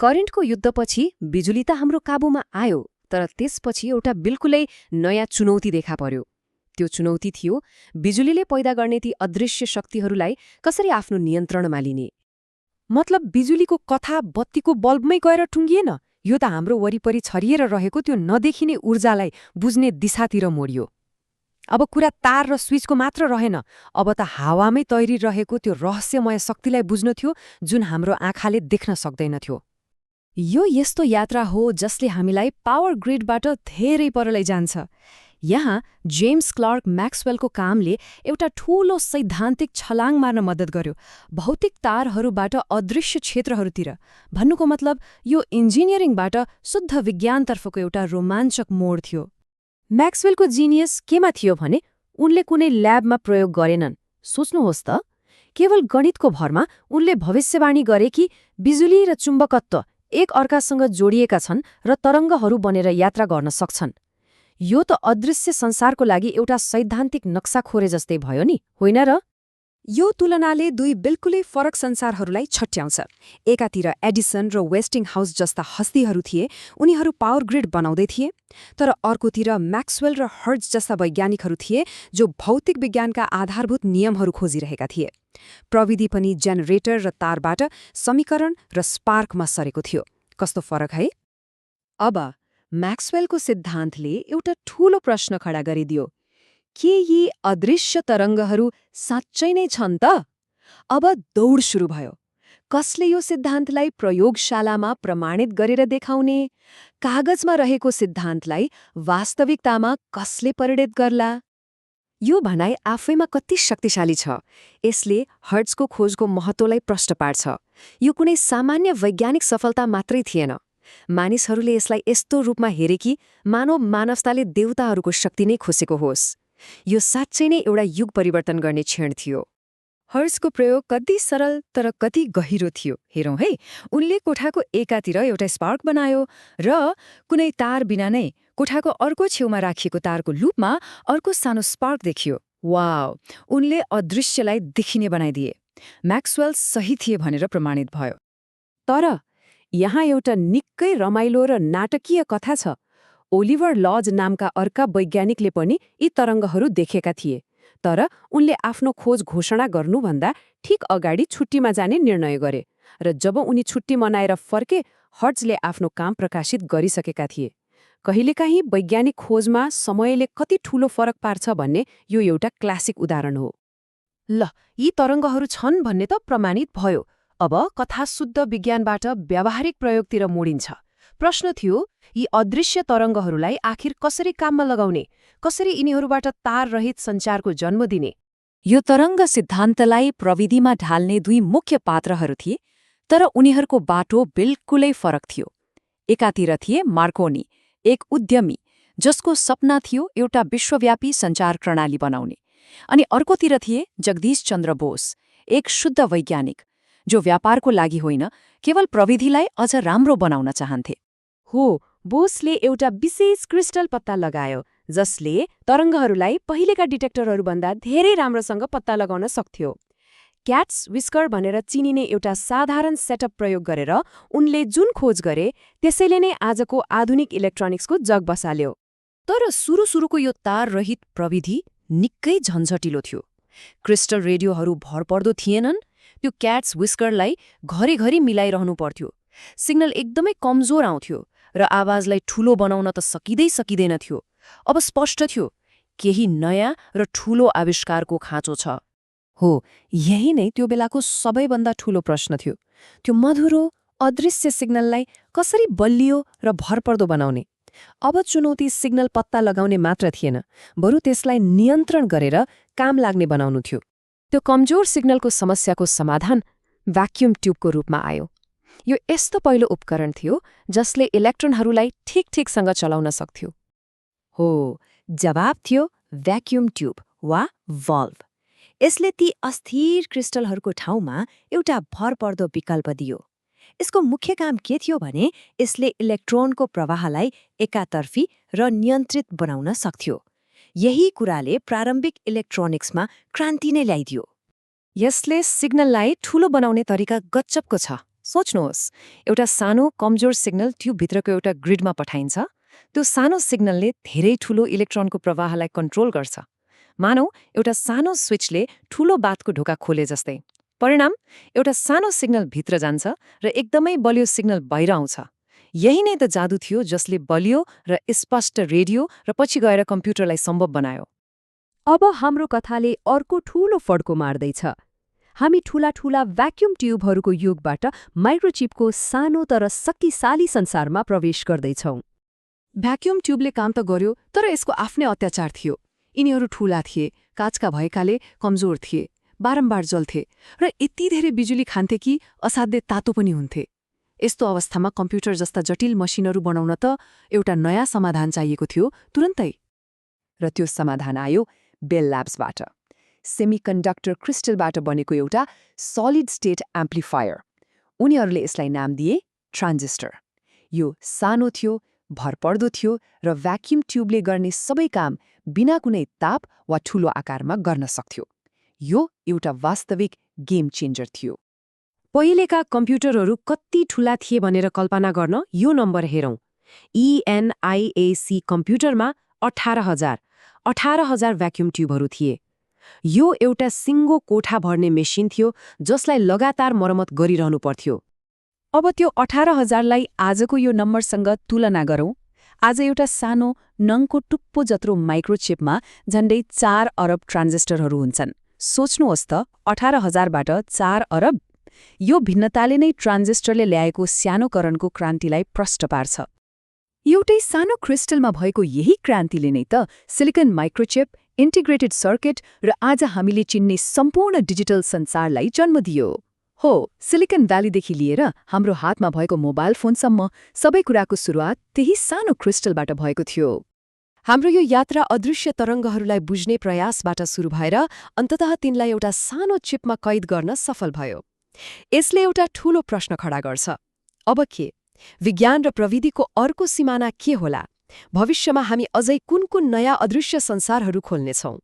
करेन्टको युद्धपछि बिजुली त हाम्रो काबुमा आयो, तर त्यसपछि एउटा बिल्कुलै नयाँ चुनौती देखा पर्यो। त्यो चुनौती थियो बिजुलीले पैदा गर्ने ती अदृश्य शक्तिहरूलाई कसरी आफ्नो नियन्त्रणमा लिने। मतलब बिजुलीको कथा बत्तीको बल्बमै गएर टुङ्गिएन, यो त हाम्रो वरिपरि छरिएर रहेको त्यो नदेखिने ऊर्जालाई बुझ्ने दिशातिर मोडियो। अब कुरा तार र स्विचको मात्र रहेन, अब त हावामै तैरिरहेको त्यो रहस्यमय शक्तिलाई बुझ्नु थियो जुन हाम्रो आँखाले देख्न सक्दैनथ्यो। यो यस्तो यात्रा हो जसले हामीलाई पावर ग्रिडबाट धेरै पर लैजान्छ। यहाँ जेम्स क्लर्क म्याक्सवेलको कामले एउटा ठूलो सैद्धान्तिक छलाङ मार्न मद्दत गर्यो, भौतिक तारहरूबाट अदृश्य क्षेत्रहरूतिर। भन्नुको मतलब यो इन्जिनियरिङबाट शुद्ध विज्ञानतर्फको एउटा रोमाञ्चक मोड थियो। म्याक्सवेलको जिनियस केमा थियो भने उनले कुनै ल्याबमा प्रयोग गरेनन्। सोच्नुहोस् त, केवल गणितको भरमा उनले भविष्यवाणी गरे कि बिजुली र चुम्बकत्व एक अर्कासँग जोडिएका छन् र तरङ्गहरू बनेर यात्रा गर्न सक्छन्। यो त अदृश्य संसारको लागि एउटा सैद्धान्तिक नक्सा खोरे जस्तै भयो नि, होइन र? यो तुलनाले दुई बिल्कुलै फरक संसारहरूलाई छट्याउँछ। एकातिर एडिसन र वेस्टिङहाउस जस्ता हस्तीहरू थिए, उनीहरू पावर ग्रिड बनाउँदै थिए। तर अर्कोतिर म्याक्सवेल र हर्ट्ज जस्ता वैज्ञानिकहरू थिए जो भौतिक विज्ञानका आधारभूत नियमहरू खोजिरहेका थिए। प्रविधि पनि जेनेरेटर र तारबाट समीकरण र स्पार्कमा सरेको थियो। कस्तो फरक है? अब म्याक्सवेलको सिद्धान्तले एउटा ठूलो प्रश्न खडा गरिदियो, के यी अदृश्य तरङ्गहरू साँच्चै नै छन् त? अब दौड सुरु भयो। कसले यो सिद्धान्तलाई प्रयोगशालामा प्रमाणित गरेर देखाउने? कागजमा रहेको सिद्धान्तलाई वास्तविकतामा कसले परिणत गर्ला? यो भनाइ आफैमा कति शक्तिशाली छ। यसले हर्ट्जको खोजको महत्त्वलाई प्रष्ट पार्छ। यो कुनै सामान्य वैज्ञानिक सफलता मात्रै थिएन। मानिसहरूले यसलाई यस्तो रूपमा हेरे कि मानवताले देवताहरूको शक्ति नै खोसेको होस्। यो साँच्चै नै एउटा युग परिवर्तन गर्ने क्षण थियो। हर्ट्जको प्रयोग कति सरल तर कति गहिरो थियो, हेरौँ है। उनले कोठाको एकातिर एउटा स्पार्क बनायो र कुनै तार बिना नै कोठाको अर्को छेउमा राखिएको तारको लुपमा अर्को सानो स्पार्क देखियो। वाउ! उनले अदृश्यलाई देखिने बनाइदिए। म्याक्सवेल सही थिए भनेर प्रमाणित भयो। तर यहाँ एउटा निकै रमाइलो र नाटकीय कथा छ। ओलिभर लज नामका अर्का वैज्ञानिकले पनि यी तरङ्गहरू देखेका थिए, तर उनले आफ्नो खोज घोषणा गर्नुभन्दा ठिक अगाडि छुट्टीमा जाने निर्णय गरे र जब उनी छुट्टी मनाएर फर्के, हर्ट्जले आफ्नो काम प्रकाशित गरिसकेका थिए। कहिलेकाहीँ वैज्ञानिक खोजमा समयले कति ठूलो फरक पार्छ भन्ने यो एउटा क्लासिक उदाहरण हो। ल, यी तरङ्गहरू छन् भन्ने त प्रमाणित भयो। अब कथा शुद्ध विज्ञानबाट व्यावहारिक प्रयोगतिर मोडिन्छ। प्रश्न थियो, यी अदृश्य तरङ्गहरूलाई आखिर कसरी काममा लगाउने? कसरी यिनीहरूबाट ताररहित सञ्चारको जन्म दिने? यो तरङ्ग सिद्धान्तलाई प्रविधिमा ढाल्ने दुई मुख्य पात्रहरू थिए, तर उनीहरूको बाटो बिल्कुलै फरक थियो। एकातिर थिए मार्कोनी, एक उद्यमी जसको सपना थियो एउटा विश्वव्यापी सञ्चार प्रणाली बनाउने। अनि अर्कोतिर थिए जगदीश चन्द्र बोस, एक शुद्ध वैज्ञानिक जो व्यापारको लागि होइन, केवल प्रविधिलाई अझ राम्रो बनाउन चाहन्थे। हो, बोसले एउटा विशेष क्रिस्टल पत्ता लगायो जसले तरङ्गहरूलाई पहिलेका डिटेक्टरहरूभन्दा धेरै राम्रोसँग पत्ता लगाउन सक्थ्यो। क्याट्स विस्कर भनेर चिनिने एउटा साधारण सेटअप प्रयोग गरेर उनले जुन खोज गरे त्यसैले नै आजको आधुनिक इलेक्ट्रोनिक्सको जग बसाल्यो। तर सुरुको यो ताररहित प्रविधि निकै झन्झटिलो थियो। क्रिस्टल रेडियोहरू भरपर्दो थिएनन्। त्यो क्याट्स विस्करलाई घरिघरि मिलाइरहनु पर्थ्यो। सिग्नल एकदमै कमजोर आउँथ्यो र आवाजलाई ठूलो बनाउन त सकिँदैन थियो। अब स्पष्ट थियो, केही नयाँ र ठूलो आविष्कारको खाँचो छ। हो, यही नै त्यो बेलाको सबैभन्दा ठूलो प्रश्न थियो। त्यो मधुरो अदृश्य सिग्नललाई कसरी बलियो र भरपर्दो बनाउने? अब चुनौती सिग्नल पत्ता लगाउने मात्र थिएन, बरु त्यसलाई नियन्त्रण गरेर काम लाग्ने बनाउनु थियो। त्यो कमजोर सिग्नलको समस्याको समाधान भ्याक्युम ट्युबको रूपमा आयो। यो यस्तो पहिलो उपकरण थियो जसले इलेक्ट्रोनहरूलाई ठिकसँग चलाउन सक्थ्यो। हो, जवाब थियो भ्याक्युम ट्युब वा भल्भ। यसले ती अस्थिर क्रिस्टलहरूको ठाउँमा एउटा भरपर्दो विकल्प दियो। यसको मुख्य काम के थियो भने यसले इलेक्ट्रोनको प्रवाहलाई एकातर्फी र नियन्त्रित बनाउन सक्थ्यो। यही कुराले प्रारम्भिक इलेक्ट्रोनिक्समा क्रान्ति नै ल्याइदियो। यसले सिग्नललाई ठूलो बनाउने तरिका गजबको छ। सोच्नुहोस्, एउटा सानो कमजोर सिग्नल ट्युबभित्रको एउटा ग्रिडमा पठाइन्छ। त्यो सानो सिग्नलले धेरै ठूलो इलेक्ट्रोनको प्रवाहलाई कन्ट्रोल गर्छ। मानौ एउटा सानो स्विचले ठूलो बातको ढोका खोले जस्तै। परिणाम, एउटा सानो सिग्नल भित्र जान्छ र एकदमै बलियो सिग्नल बाहिर आउँछ। यही नै त जादु थियो जसले बलियो र स्पष्ट रेडियो र पछि गएर कम्प्युटरलाई सम्भव बनायो। अब हाम्रो कथाले अर्को ठूलो फड्को मार्दैछ। हामी ठूला भ्याक्युम ट्युबहरूको युगबाट माइक्रोचिपको सानो तर शक्तिशाली संसारमा प्रवेश गर्दैछौँ। भ्याक्युम ट्युबले काम त गर्यो, तर यसको आफ्नै अत्याचार थियो। यिनीहरू ठूला थिए, काँचका भएकाले कमजोर थिए, बारम्बार जल्थे र यति धेरै बिजुली खान्थे कि असाध्यै तातो पनि हुन्थे। यस्तो अवस्थामा कम्प्युटर जस्ता जटिल मसिनहरू बनाउन त एउटा नयाँ समाधान चाहिएको थियो तुरन्तै। र त्यो समाधान आयो बेल ल्याब्सबाट। सेमिकन्डक्टर क्रिस्टलबाट बनेको एउटा सलिड स्टेट एम्प्लिफायर। उनीहरूले यसलाई नाम दिए ट्रान्जिस्टर। यो सानो थियो, भरपर्दो थियो र भ्याक्युम ट्युबले गर्ने सबै काम बिना कुनै ताप वा ठूलो आकारमा गर्न सक्थ्यो। यो एउटा वास्तविक गेम चेन्जर थियो। पहिलेका कम्प्युटरहरू कति ठूला थिए भनेर कल्पना गर्न यो नम्बर हेरौँ। ENIAC कम्प्युटरमा 18,000 भ्याक्युम ट्युबहरू थिए। यो एउटा सिङ्गो कोठा भर्ने मेसिन थियो जसलाई लगातार मर्मत गरिरहनु पर्थ्यो। अब त्यो 18,000लाई आजको यो नम्बरसँग तुलना गरौँ। आज एउटा सानो नङको टुप्पो जत्रो माइक्रोचिपमा झण्डै 4 अरब ट्रान्जिस्टरहरू हुन्छन्। सोच्नुहोस् त, 18,000बाट 4 अरब। यो भिन्नताले नै ट्रान्जिस्टरले ल्याएको सानोकरणको क्रान्तिलाई प्रष्ट पार्छ। एउटै सानो क्रिस्टलमा भएको यही क्रान्तिले नै त सिलिकन माइक्रोचिप, इन्टिग्रेटेड सर्किट र आज हामीले चिन्ने सम्पूर्ण डिजिटल संसारलाई जन्म दियो। हो, सिलिकन भ्यालीदेखि लिएर हाम्रो हातमा भएको मोबाइल फोनसम्म सबै कुराको सुरुवात त्यही सानो क्रिस्टलबाट भएको थियो। हाम्रो यो यात्रा अदृश्य तरङ्गहरूलाई बुझ्ने प्रयासबाट सुरु भएर अन्ततः तिनलाई एउटा सानो चिपमा कैद गर्न सफल भयो। यसले एउटा ठूलो प्रश्न खडा गर्छ। अब के? विज्ञान र प्रविधिको अर्को सिमाना के होला? भविष्यमा हामी अझै कुन नयाँ अदृश्य संसारहरू खोल्नेछौँ?